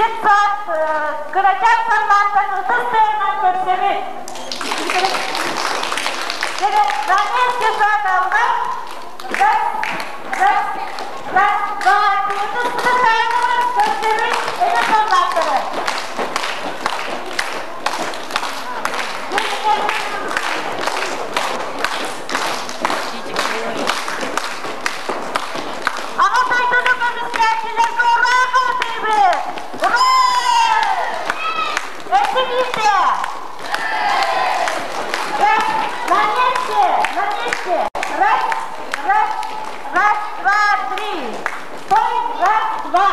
Детсад кырачаан саллааттан ытыс тыаһынан көрсөбүт. На месте сааталлар. Раз, раз, раз, два, ытыс тыаһынан көрсөбүт эдэр саллааттары. Аҕа дойдуну көмүскээччилэргэ ураа хаһыытыыбыт! Ура! Эсибиитэ! Раз, на месте, на месте! Раз, раз, раз, два, три. Стой, раз, два.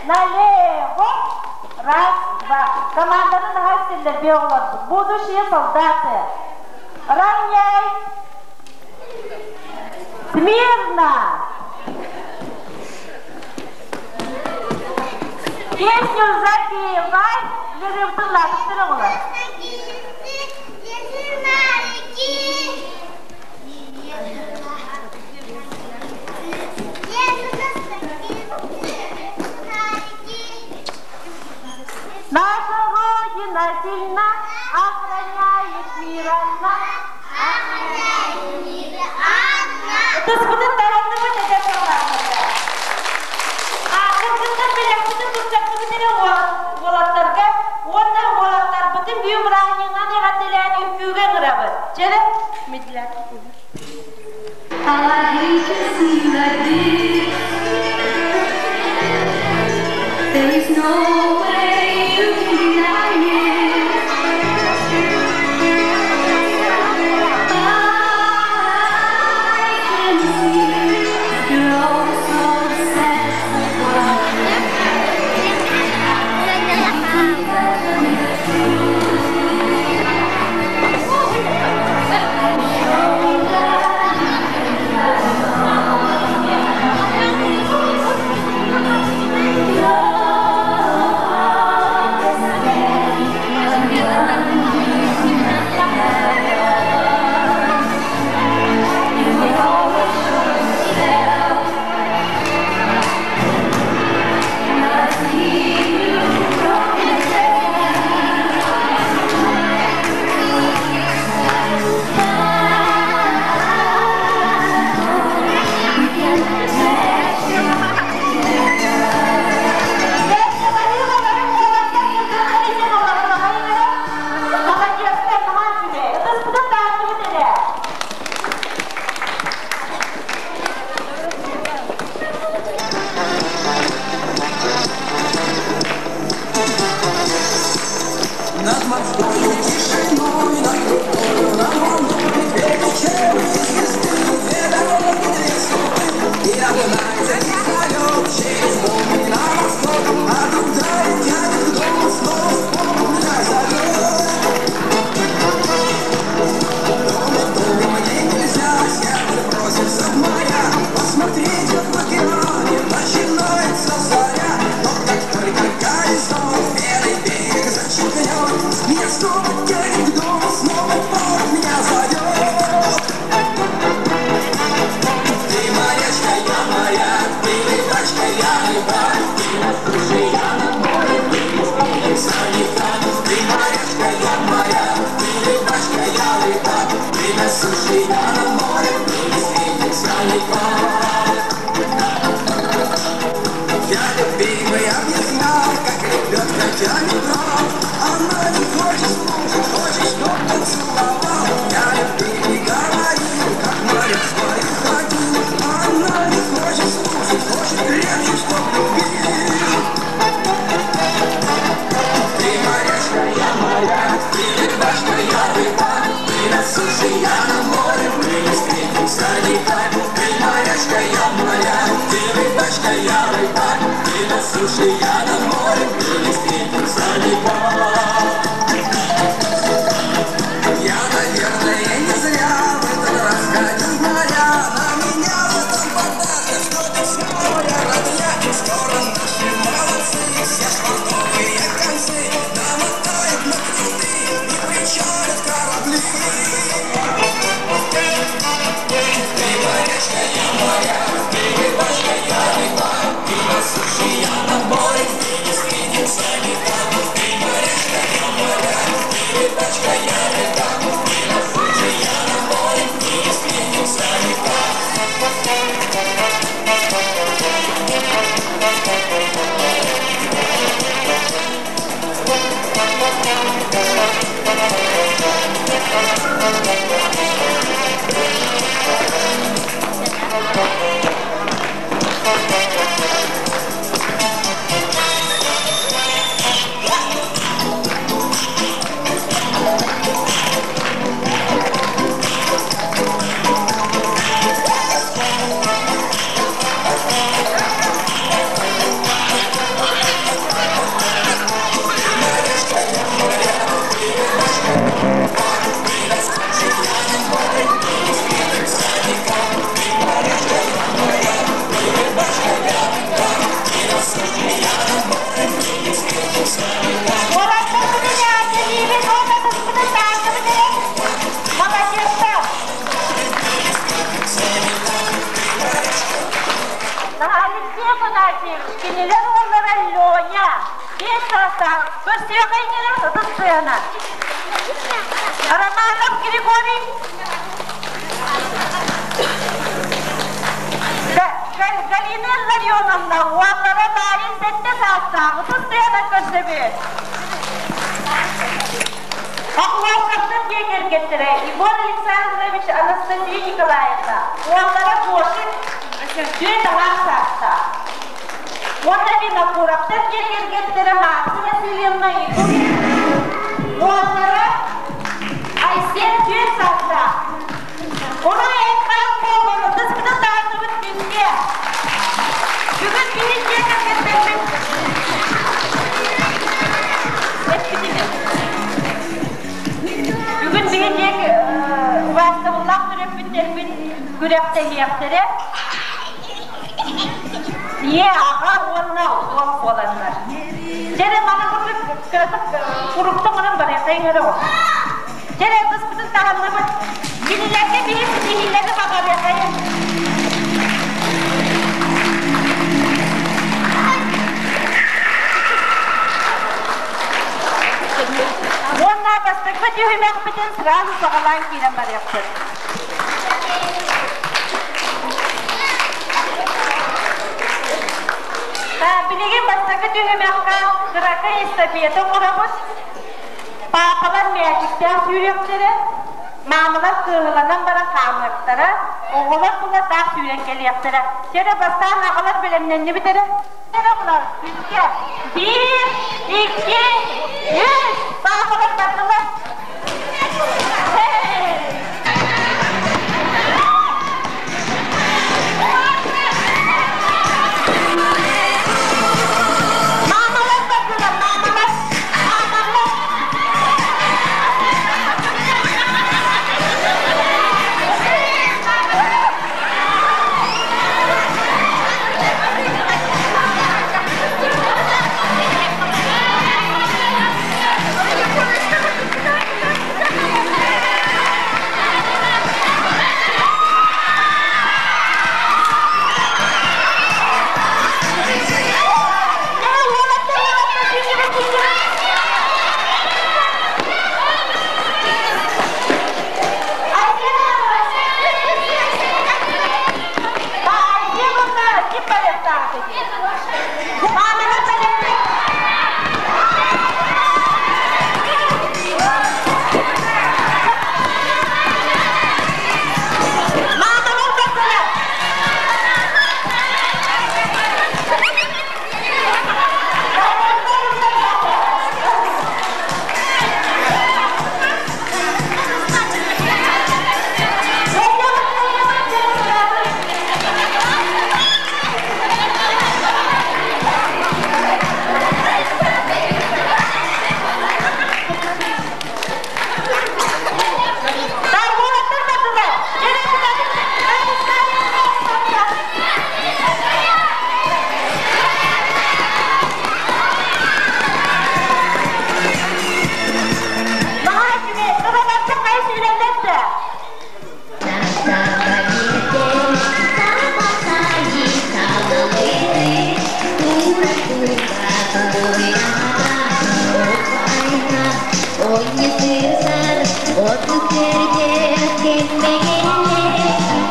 Налево, раз, два. Команданы наһаа истиллэр оҕолорбут. Будущие солдаты. Равняй! Смирно! Песню запевай, Леревтын оҕолор. Наша Родина сильна, охраняет мир она. Охраняет мир она. Ытыспытын таһынныбыт эдэр саллааттарга. Кыргыттар бэлэхпитин туттардыбыт эрэ уолаттарга уонна уолаттарбытын бүгүн бырааһынньыгынан эҕэрдэлээн үҥкүүгэ ыҥырабыт. Чэ, медляк. I hate to see you like this. There is no way you can deny it. I can see you're all so sad. Why? You tell me the truth. And show that you can count on your heart is You will always show yourself. Must keep you from yourself. We can match Маладьыастар, наһаа үчүгэй. Ытыспытын таһынныбыт эрэ. Над морской тишиной, над рекою, над волной, две печали звезды, две дороги, две судьбы. И одна из них зовет через волны на восток, а другая тянет к дому снова в порт меня зовет. Дома, дома мне нельзя, сердце просится в моря, посмотреть, как в океане начинается заря. Но как только горизонт белый берег зачеркнет, меня снова тянет к дому, снова в порт меня зовет. Ты морячка, я моряк, ты рыбачка, я рыбак, ты на суше, я на море, мы не встретимся никак. Ты морячка, я моряк, ты рыбачка, я рыбак, ты на суше, я на море, мы не встретимся никак. Я любимый объяснял, как лебедка тянет рот. Она не хочет слушать, хочет, чтоб поцеловал. Я любимый говорил, как моряк своих ходил. Она не хочет слушать, хочет крепче, чтоб любил. Ты морячка, я моряк, ты рыбачка, я рыбак, ты на суше, я на море, мы не встретимся никак. Ты морячка, я моряк, ты рыбачка, я рыбак, ты на суше, я на море, мы не встретимся никак. Я, наверное, не зря в этот раз ходил в моря. На меня в этом подарка, что ты вся моя родня. Скоро наши молодцы, все швартовые концы намотают на круты и причалят корабли. Ты морячка, я моряк, ты рыбачка, я рыбак, ты на суше, я на море. Васильевич, кинилэр уоллара Леня, 5 саастаах, көрсүөхэйнэлэр ытыс сыана. Романов Григорий Галина Илларионовна уоллара Марин 7 саастаах, ытыс сыана көрсөбүт. Охлопковтар дьиэ кэргэттэрэ Егор Александрович, Анастасия Николаевна, уоллара Гошин түөрт аҥаар саастаах. Уонна Винокуровтар дьиэ кэргэттэрэ Марта Васильевна Егор уоллара Айсен түөрт саастаах. Ону эт-хаан буолбут ытыспытын таһаарбыт күнгэ. Бүгүн биһи дьиэ кэргэттэрбит Бүгүн биһи дьиэ убаастабыллаах төрөппүттэрбит күрэхтэһиэхтэрэ. Ийэ, аҕа уонна уол буоланнар. Дьэ маны курдук куруктан гынан барыахтайын эрэ ол. Дьэ ытыспытын таһынныбыт. Кинилэргэ биһи ситиһиилэри баҕарыахайын. Уонна бастакы түһүмэхпитин сразу саҕалаан киирэн барыахпыт. Билигин бастакы түһүмэххэ кыракый эстафета оҥоробут. Паапалар мээчиктээх сүүрүөхтэрэ, маамалар кыаһыланан баран хаамыахтара, оҕолор тула таах сүүрэн кэлиэхтэрэ. Чэ бастаан аҕалар бэлэмнэннибит эрэ. Оҕолор, үскэ, биир, икки, үс, паапалар бардылар. Маамалар бардылар, маамалар, маамалар.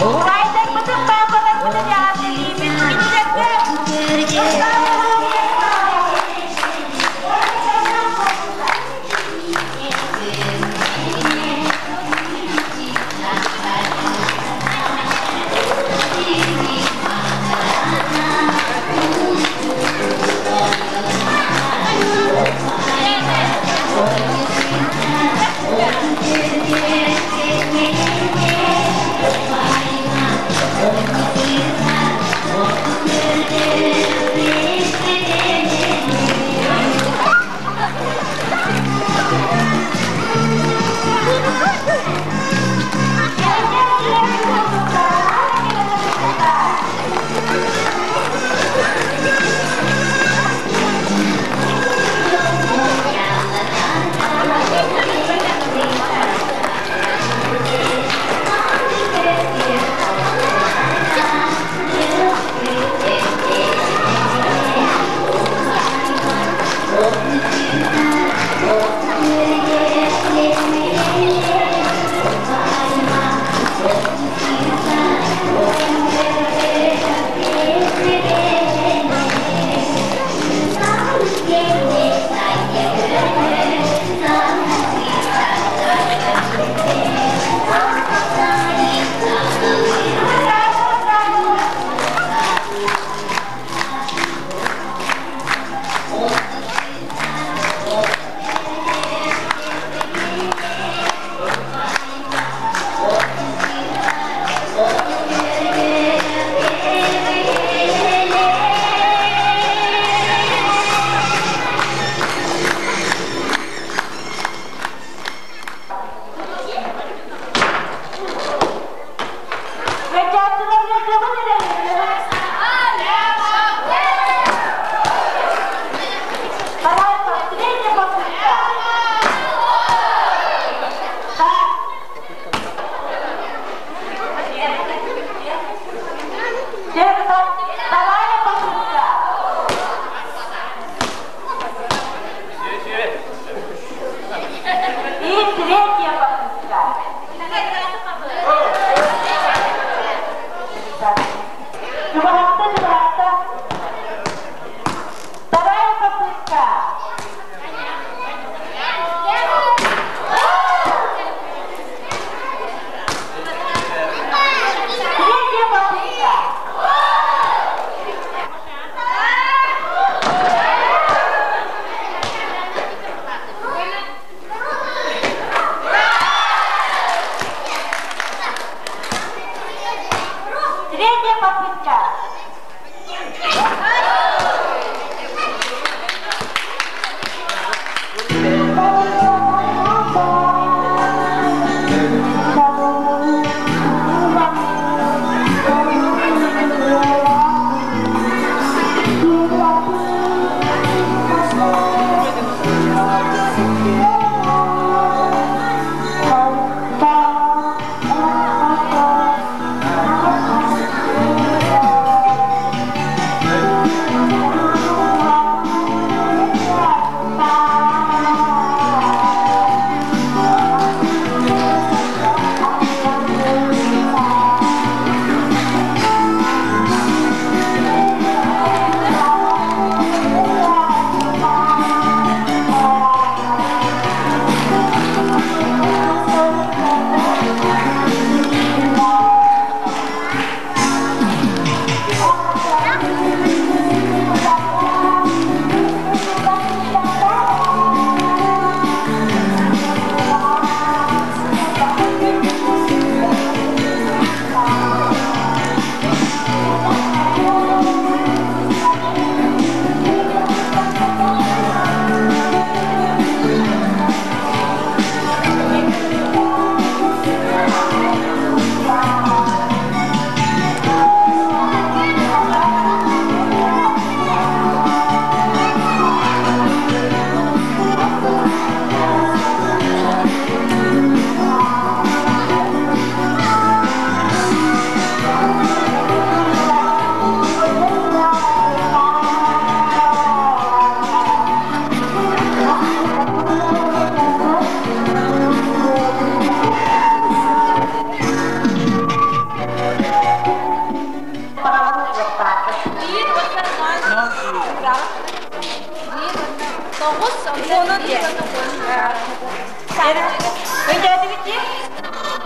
Убайдарбытын, паапаларбытын эҕэрдэлиибит! Кинилэргэ Третья попытка.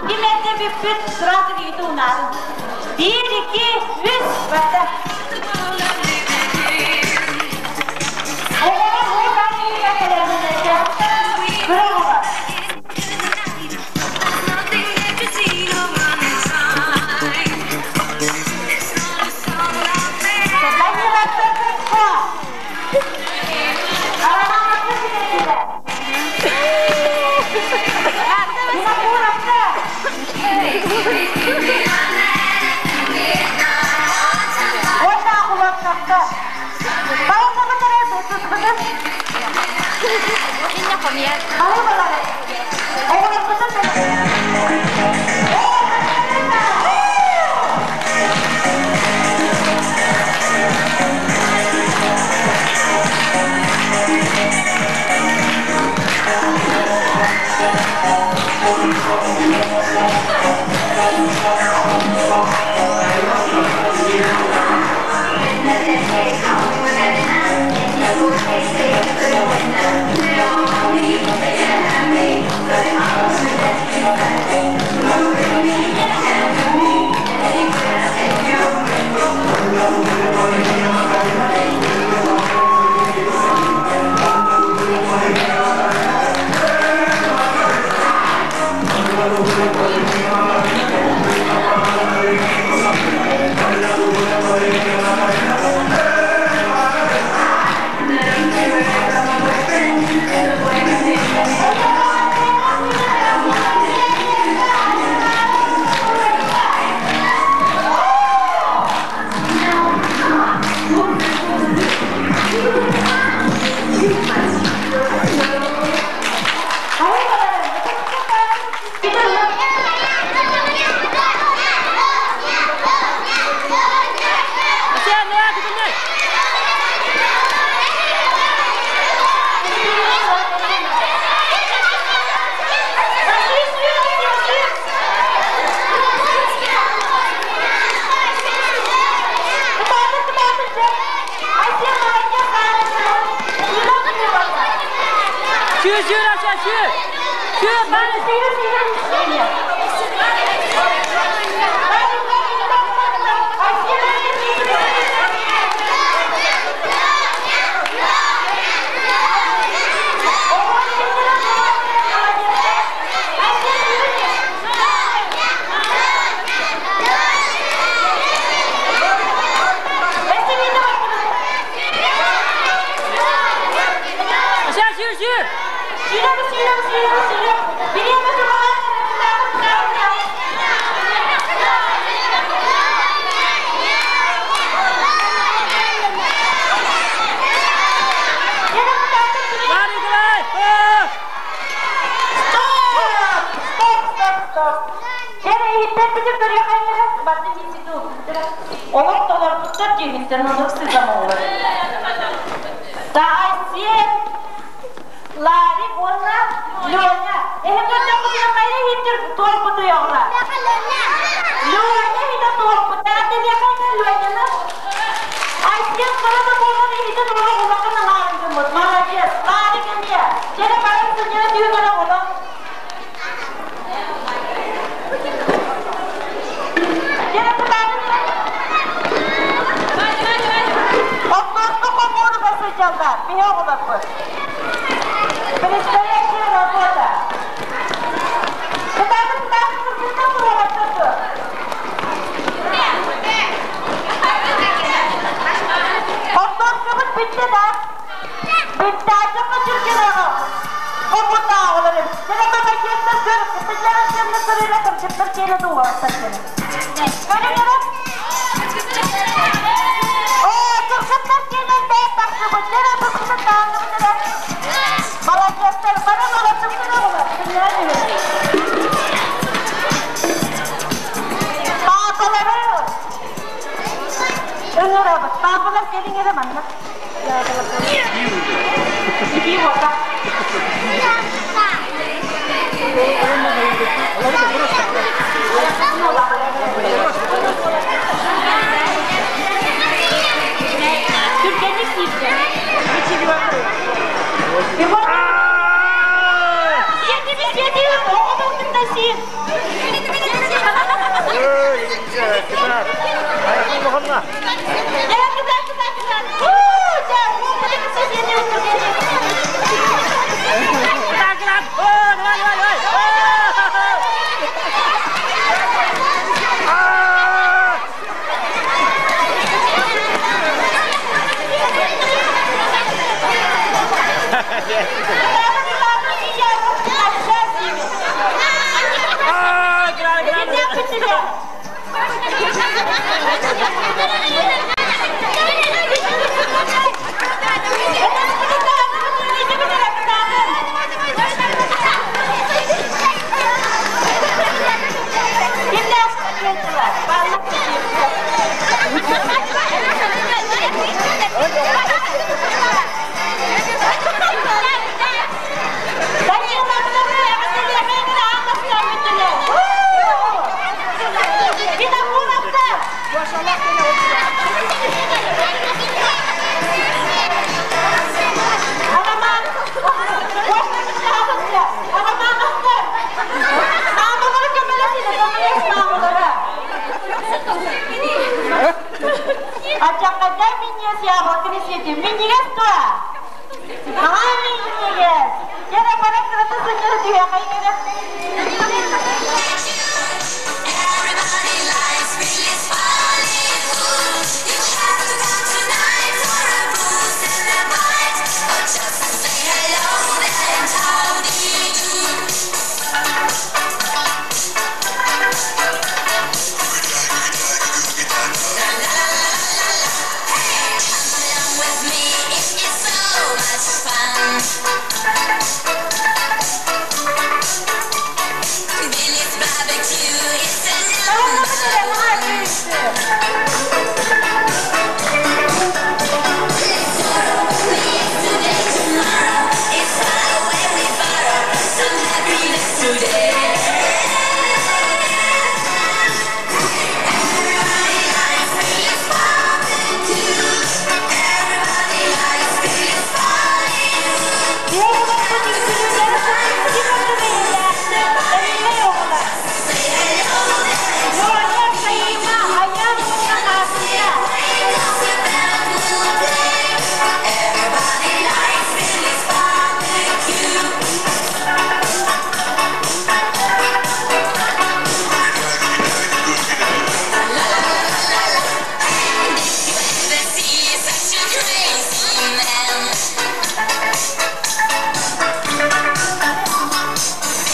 Ким эрдэ бүппүт сразу илиитэ унаарын. Биир, икки, үс, барда. Оҕолор уу таһыыга кэлэрбитэ кыра оҕолор. Данилаттан кытта. Араҥаҥҥа ситэрдилэр. Винокуровка. Уонна Улаткакка. Балаҕаҕытара тутуспутун. Халы балары. Оҕолорбутун Олох толорбуттар дьиэһиттэн оннук сыһамаллар. Таайсиэн, Ларик уонна Леня. Эһи көрдөххүтүнэ хайа иһиттэр туорбутуйаҕына? Леня иһитэ туорбут. Эҕэрдэлиэхэ Леняны. Айсен хара да буолан иһитин олох улахан аҥаарын гыммыт. Молодец. Ларик эмиэ. Чэрэ баран сынньана түһүн эрэ оҕолор. Оттооско хомуоруга сылдьаллар, биһи оҕолорбут. Предстоящая работа. Кытаатын кытаатын кыргыттар туруораттар дуо? Оттоосчубут бүттэ да? Бүттэ, ачыкка сүргэн аҕа. Хомуурдааҕылар эбит. Дьэ, мамакеттар көр, кытыйара сиэннэ сырыыра кыргыттар киэнэ дууһаттар кэлэ. Көрүҥ эрэ. Оо, кыргыттар киэнэ бэйэ тахсыбыт. Дьэ, бу таанныбыт эрэ. Молодецтар, бары молодцыктар оҕолор. Сынньанан үһү. Паапалары ыҥырабыт. Паапалар кэлиҥ эрэ манна. Түргэнник киирдэ. Сиэтибит, сиэтибит, оҕобун кытта сиир. Аччаккайдар минньиэс яблоканы сиэтим. Минньигэс дуо? Наһаа минньигэс. Кэрэ бара кырата сынньана түһүөххэйин эрэ. Everybody likes Billy's Hollywood. You have to come tonight for a booze and a bite, or just to say hello and how do you do. La la la la la. Hey, come along with me, it is so much fun. Billy's barbecue is the Наһаа number one. үчүгэй. Today, tomorrow, it's far away we borrow some happiness today. Everybody likes Billy's barbecue. Everybody likes Billy's barbecue. Биһиги олохпут үҥкүүлүүрдэрэ сытыы курдук эйэлээхтик, эйэлэй оҕолор. Say hello there and Лёня, Саима, Айаан уонна Настя. the band will play. Everybody likes Billy's barbecue. Ever see such a crazy man?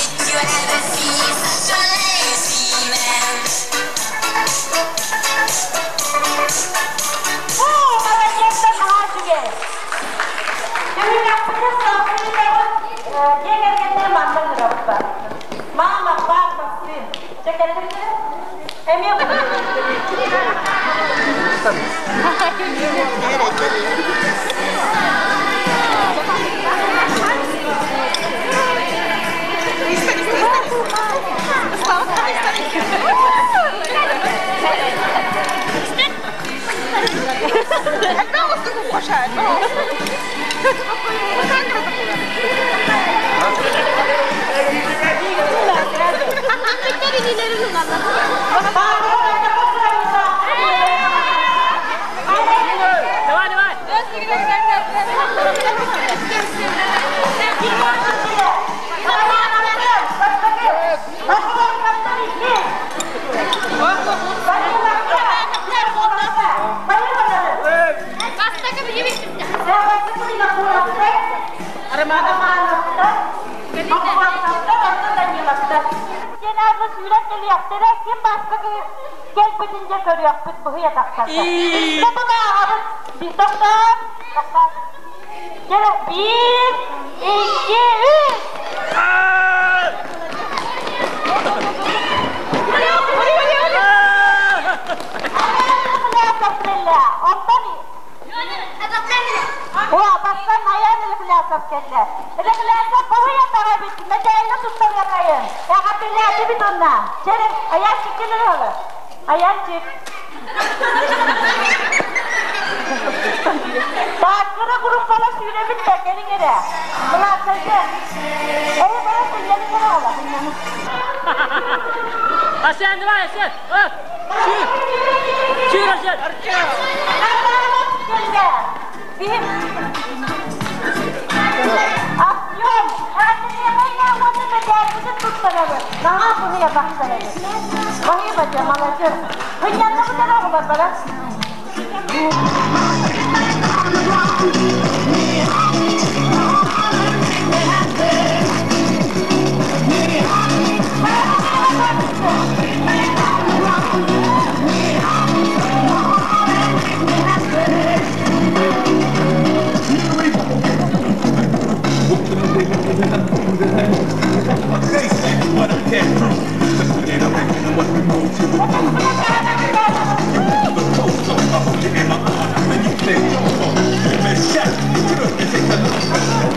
Did you ever see such a lazy man? Оо, молодецтар наһаа үчүгэй. Түһүмэхпитин салгыы дьиэ кэргэннэр манна ыҥырабыт. Мама, папа, сын. Чэ, кэллиҥ Эмиэ Давай, давай! Bir, iki, üç. Асен, давай, Асен! Сүүр! Сүүр, Асен!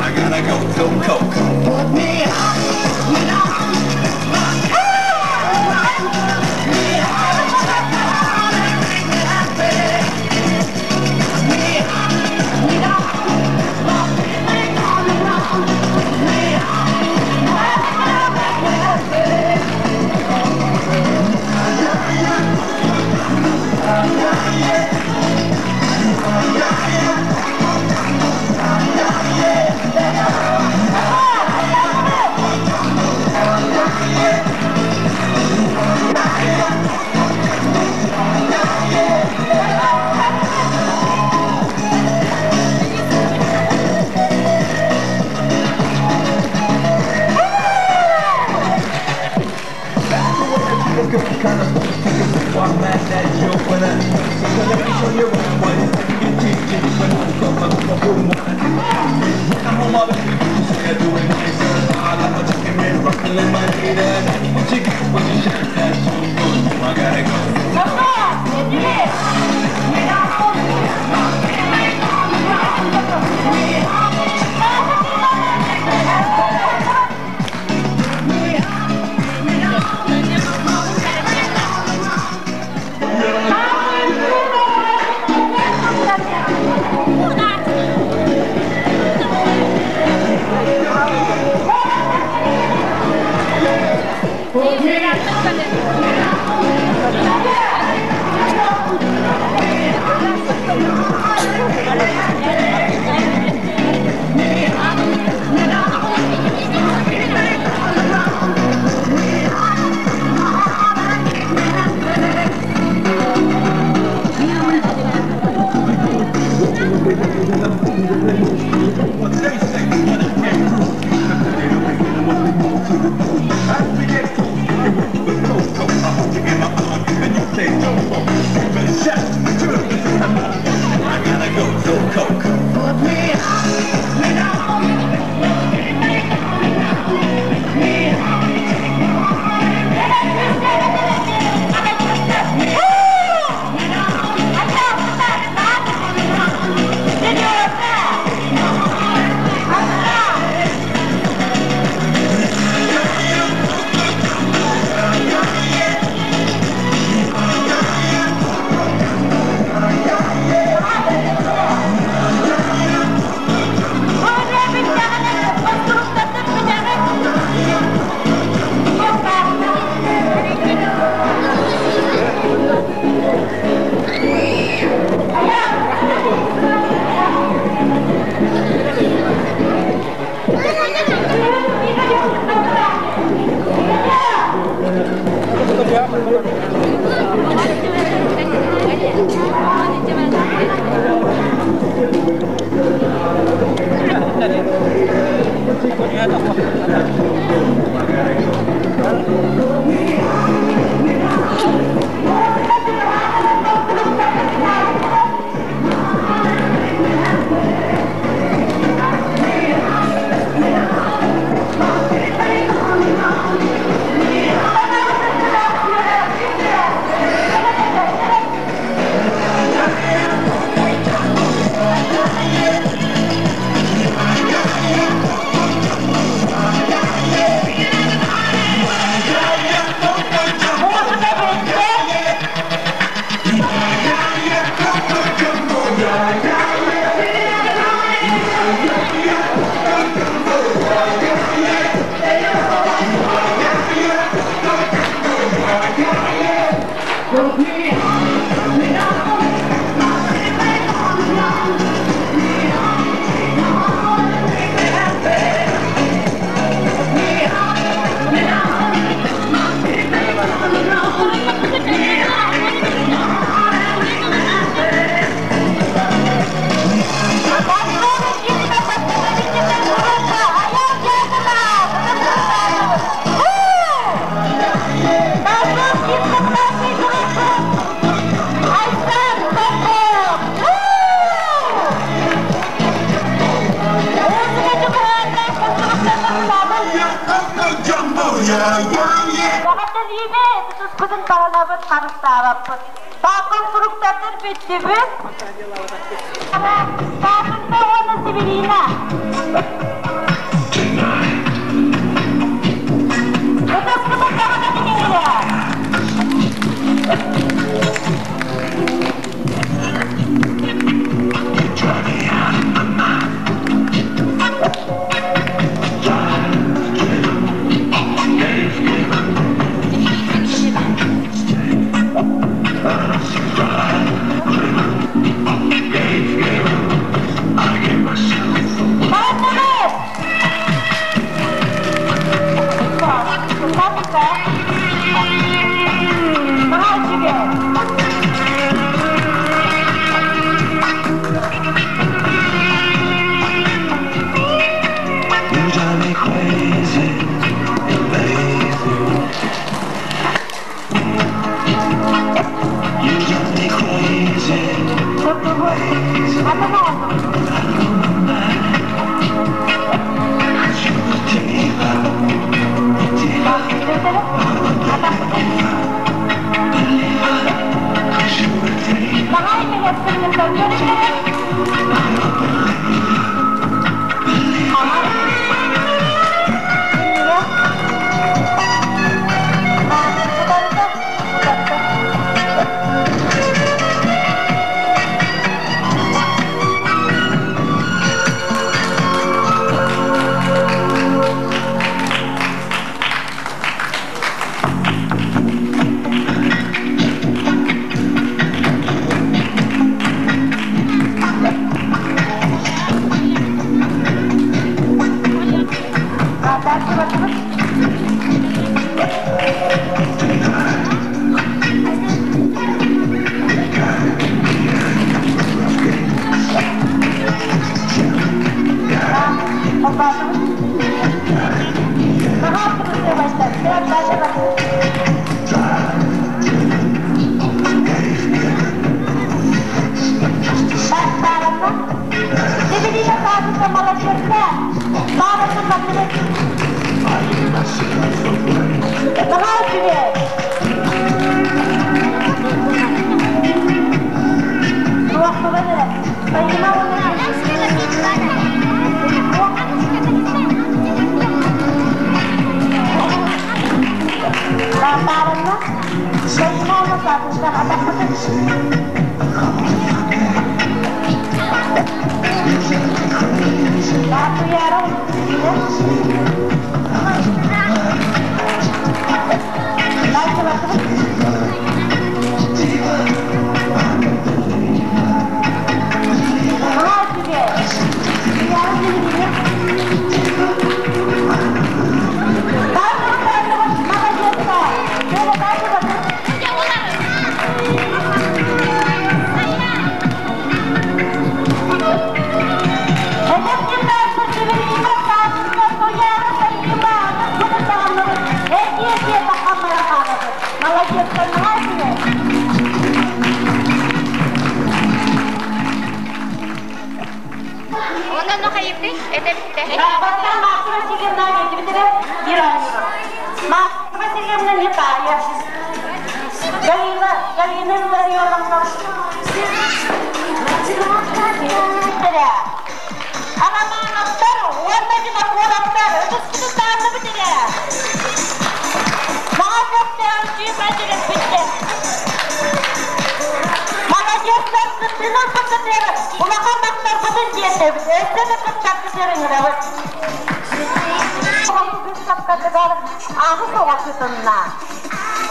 I gotta go to Coco. Put me I gotta go. Yeah. Туспутун таһынабыт, харыстаабаппыт. Таакын суруктартан бүттүбүт. Таакынта уонна Сибирина. Ытыспытын таһына кинигирэ. Бардыбыт! You drive me crazy, baby. You drive me crazy, crazy. 'Cause you're a diva, diva, believer. 'Cause you're a diva,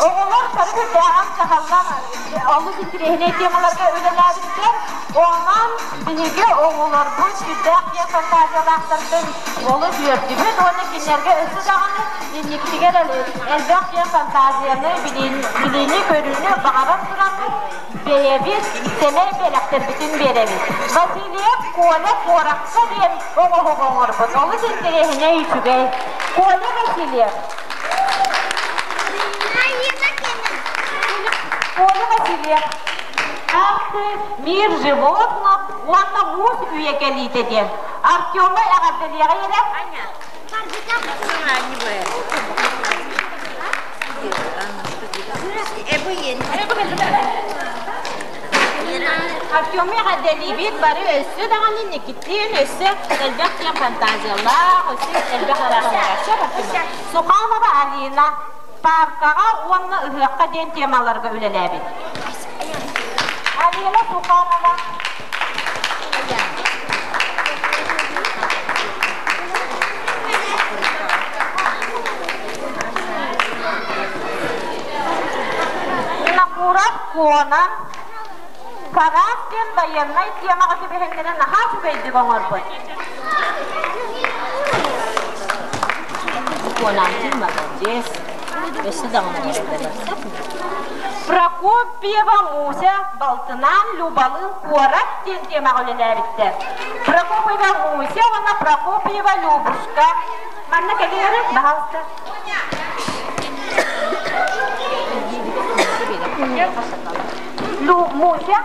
Оҕолор бары сүрдээҕин кыһаллан олус интириэһинэй темаларга үлэлээбиттэр. Онон биһиги оҕолорбут сүрдээх диэн фантазиялаахтарыттан олус үөрдүбүт уонна кинилэргэ өссө даҕаны инникитигэр элбэх диэн фантазияны, билиини-көрүүнү баҕаран тураммыт бэйэбит сэмэй бэлэхтэрбитин биэрэбит. Васильев Коля куоракка диэн оҥоһук оҥорбут. Олус интэриэһинэй үчүгэй. Коля Васильев. Коля Васильев. Мир животных уонна муус үйэ кэлиитэ диэн. Артема эҕэрдэлиэҕэ эрэ. Артему эҕэрдэлиибит бары өссө даҕаны инникитин өссө элбэх диэн фантазиялаах, өссө элбэх араас Суханова Алина паркаҕа уонна ыһыахха диэн темаларга үлэлээбит. Алина Суханова Винокуров Куона Карас диэн байыаннай темаҕа түбэһиннэрэн наһаа үчүгэйдик оҥорбут. Куонааччын молодец. Өссө даҕаны Прокопьева Муся балтынаан Любалыын куорат диэн темаҕа үлэлээбиттэр. Прокопьева Муся уонна Прокопьева Любушка. Манна кэлиэри, баһаалыста. Лю, Муся.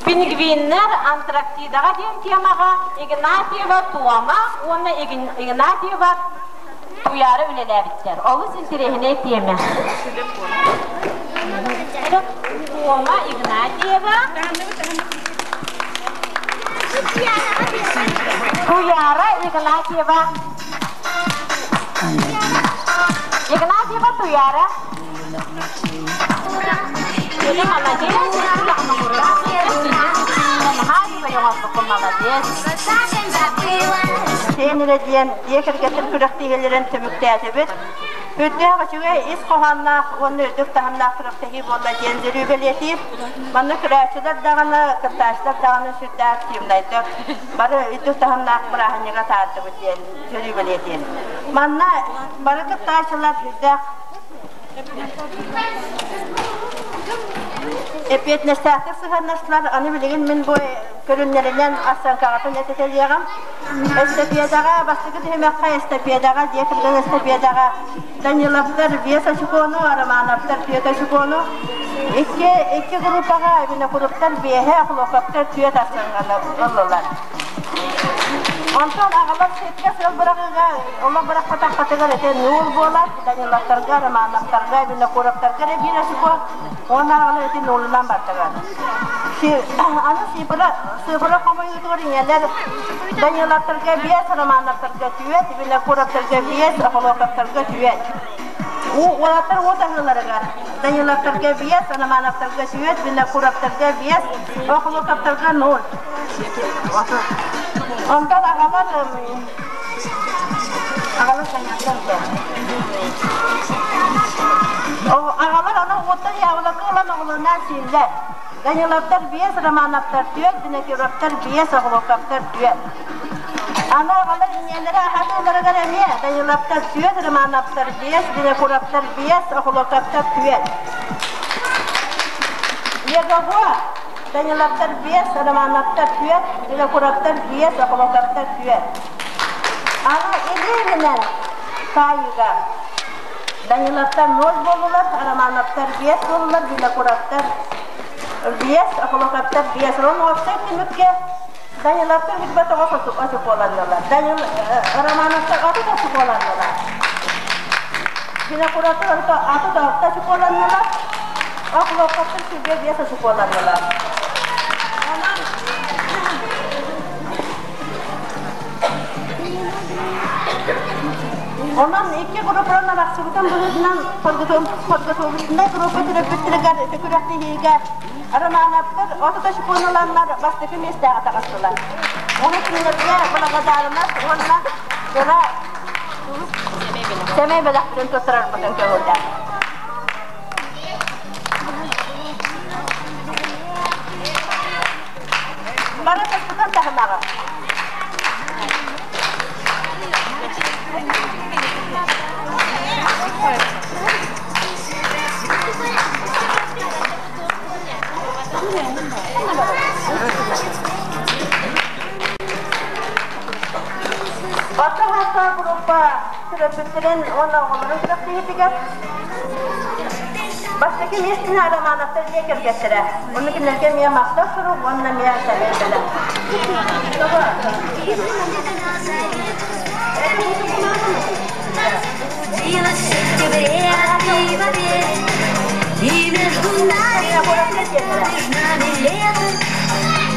Пингвиннэр Антарктидаҕа диэн темаҕа Игнатьева Туома уонна Игнатьева Туйаара үлэлээбиттэр. Олус интэриэһинэй тиэмэ. Туома Игнатьева Туйаара Игнатьева Игнатьева Туйаара Сиэн эрэ диэн дьиэ кэргэттэр күрэхтэһиилэрин түмүктээтибит. Үрдээх үчүгэй ис хоһоонноох уонна үрдүк таһымнаах күрэхтэһии буолла диэн өрүү бэлиэтиир. Манна көрөөччүлэр даҕаны, кыттааччылар даҕаны сүрдээх активнайдык бары үрдүк таһымнаах бырааһынньыга таардыбыт диэн өрүү бэлиэтиир. Манна бары кыттааччылар сүрдээх Эппиэтинэстээхтик сыһыаннастылар. Аны билигин мин бу көрүннэринэн Ассанкаҕатын этитэлиэҕим. Эстапетаҕа бастакы түһүмэххэ эстапетаҕа дьиэ кэргэн эстапетаҕа Даниловтар биэс очукуону, Романовтар түөрт очукуону, икки, икки группаҕа Винокуровтар биэһэ, Охлопковтар түөрт ассанканы ыллылар. Онтон аҕалар сиргэ сыл быраҕыыга олох бырахпатахпытыгар ити нуул буолар, Даниловтарга, Романовтарга, Винокуровтарга эрэ биир очко, уонна аҕалар ити нуулунан бардылар. Аны сыыпыра, сыыпыра хомуйуутугар ийэлэр Даниловтарга биэс, Романовтарга түөрт, Винокуровтарга биэс, Охолоковтарга түөрт. Уолаттар уот аһыыларыгар Даниловтарга биэс, Романовтарга түөрт, Винокуровтарга биэс, Охлопковтарга ноль. Онтон аҕалар аҕалар Аҕалар аны уоттан яблоко ылан оҕолорунаан сииллэр. Даниловтар биэс, Романовтар түөрт, Винокуровтар биэс, Оглоковтар түөрт. Аны аҕалар ийэлэрэ аһатыыларыгар эмиэ Даниловтар түөрт, Романовтар биэс, Винокуровтар биэс, Охлоковтар түөрт. Легово Даниловтар биэс, Романовтар түөрт, Винокуровтар биэс, Охлоковтар түөрт. Аны илиилинэн таайыыга Даниловтар ноль буоллулар, Романовтар биэс буоллулар, Винокуровтар биэс, Охлоковтар биэс. Онон уопсай түмүккэ Даниловтар билбэт оҕо очукуоланнылар. Данил Романовтар отут очукуоланнылар. Винокуровтар аты алта очукуоланнылар. Охлоковтар сүүрбэ биэс очукуоланнылар. Онон икки группанан арахсыбытын быһыытынан подготовительнай группа төрөппүттэригэр ити күрэхтэһиигэ Романовтар 30 очукуону ыланнар бастакы миэстэҕэ таҕыстылар. Оны кинилэргэ благодарность уонна кыра сэмэй бэлэхпитин туттарарбытын көҥүллээх. Бары тыспытын таһынаҕын. Орто саастаах группа төрөппүттэрин уонна оҕолорун күрэхтэһиитигэр бастакы миэстэни Романовтар дьиэ кэргэттэрэ. Ону кинилэргэ эмиэ махтал сурук уонна эмиэ сэмэй бэлэх. Будилась в сентябре, а ты поверь, И между нами, между нами лето,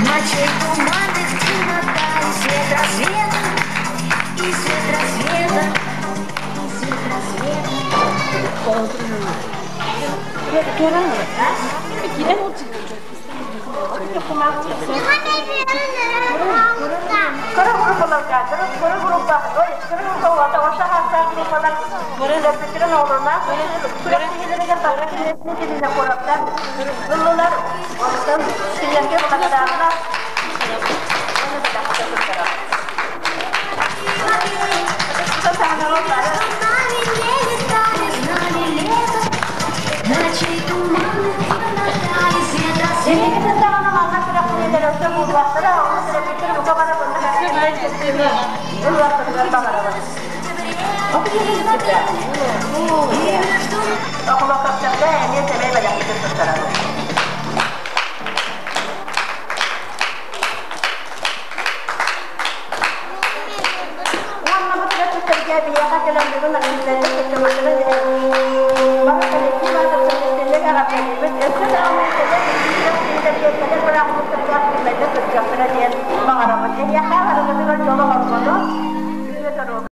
Ночей туманных темнота и свет рассвета, И свет рассвета, и свет рассвета. Кыра группаларга, кыра группа, ой, кыра группа орто саастаах группалар төрөппүттэрин оҕолорунаан күрэхтэһиилэригэр бары кинилэрин тилинэ куораттар ыллылар, онтон кинилэргэ благодарна уонна бэлэхтэ туттарар. Между нами не между нами лето, Ночей туманных темнота и свет рассвета. Инникитин даҕаны манна күрэхтэһиилэр өссө буолуохтара, ону төрөппүттэр бука бары манна ыллахтарыгар баҕарабын. И между Околокоптарга эмиэ сэмэй бэлэхпитин туттарабыт. Уонна бу төрөппүттэргэ биһиэхэ кэлэн бүгүн активнайдык кыттыбыттарын бары коллектив аатыттан истинник эҕэрдэлиибит. Өссө даҕаны кэлэр күрэхтэһиилэргэ кэлэр бырааһынньыктарга активнайдык кыттыахтара диэн баҕарабыт. Эһиэхэ барыгытыгар дьолу-соргуну,